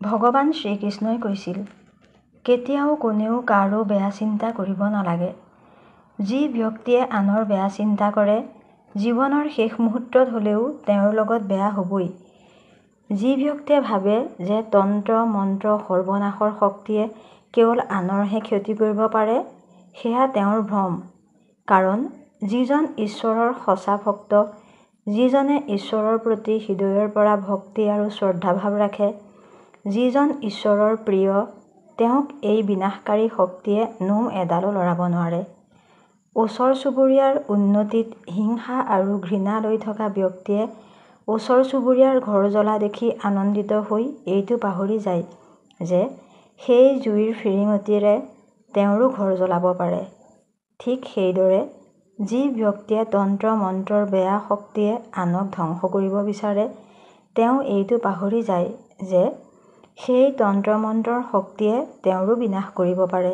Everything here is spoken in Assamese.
ভগৱান শ্ৰীকৃষ্ণই কৈছিল, কেতিয়াও কোনেও কাৰো বেয়া চিন্তা কৰিব নালাগে। যি ব্যক্তিয়ে আনৰ বেয়া চিন্তা কৰে, জীৱনৰ শেষ মুহূৰ্তত হ'লেও তেওঁৰ লগত বেয়া হ'বই। যি ব্যক্তিয়ে ভাবে যে তন্ত্ৰ মন্ত্ৰ সৰ্বনাশৰ শক্তিয়ে কেৱল আনৰহে ক্ষতি কৰিব পাৰে, সেয়া তেওঁৰ ভ্ৰম। কাৰণ যিজন ঈশ্বৰৰ সঁচা ভক্ত, যিজনে ঈশ্বৰৰ প্ৰতি হৃদয়ৰ পৰা ভক্তি আৰু শ্ৰদ্ধাভাৱ ৰাখে, যিজন ঈশ্বৰৰ প্ৰিয়, তেওঁক এই বিনাশকাৰী শক্তিয়ে নোম এডালো লৰাব নোৱাৰে। ওচৰ চুবুৰীয়াৰ উন্নতিত হিংসা আৰু ঘৃণা লৈ থকা ব্যক্তিয়ে ওচৰ চুবুৰীয়াৰ ঘৰ জ্বলা দেখি আনন্দিত হৈ এইটো পাহৰি যায় যে সেই জুইৰ ফিৰিঙতিৰে তেওঁৰো ঘৰ জ্বলাব পাৰে। ঠিক সেইদৰে যি ব্যক্তিয়ে তন্ত্ৰ মন্ত্ৰৰ বেয়া শক্তিয়ে আনক ধ্বংস কৰিব বিচাৰে, তেওঁ এইটো পাহৰি যায় যে সেই তন্ত্ৰ মন্ত্ৰৰ শক্তিয়ে তেওঁৰো বিনাশ কৰিব পাৰে।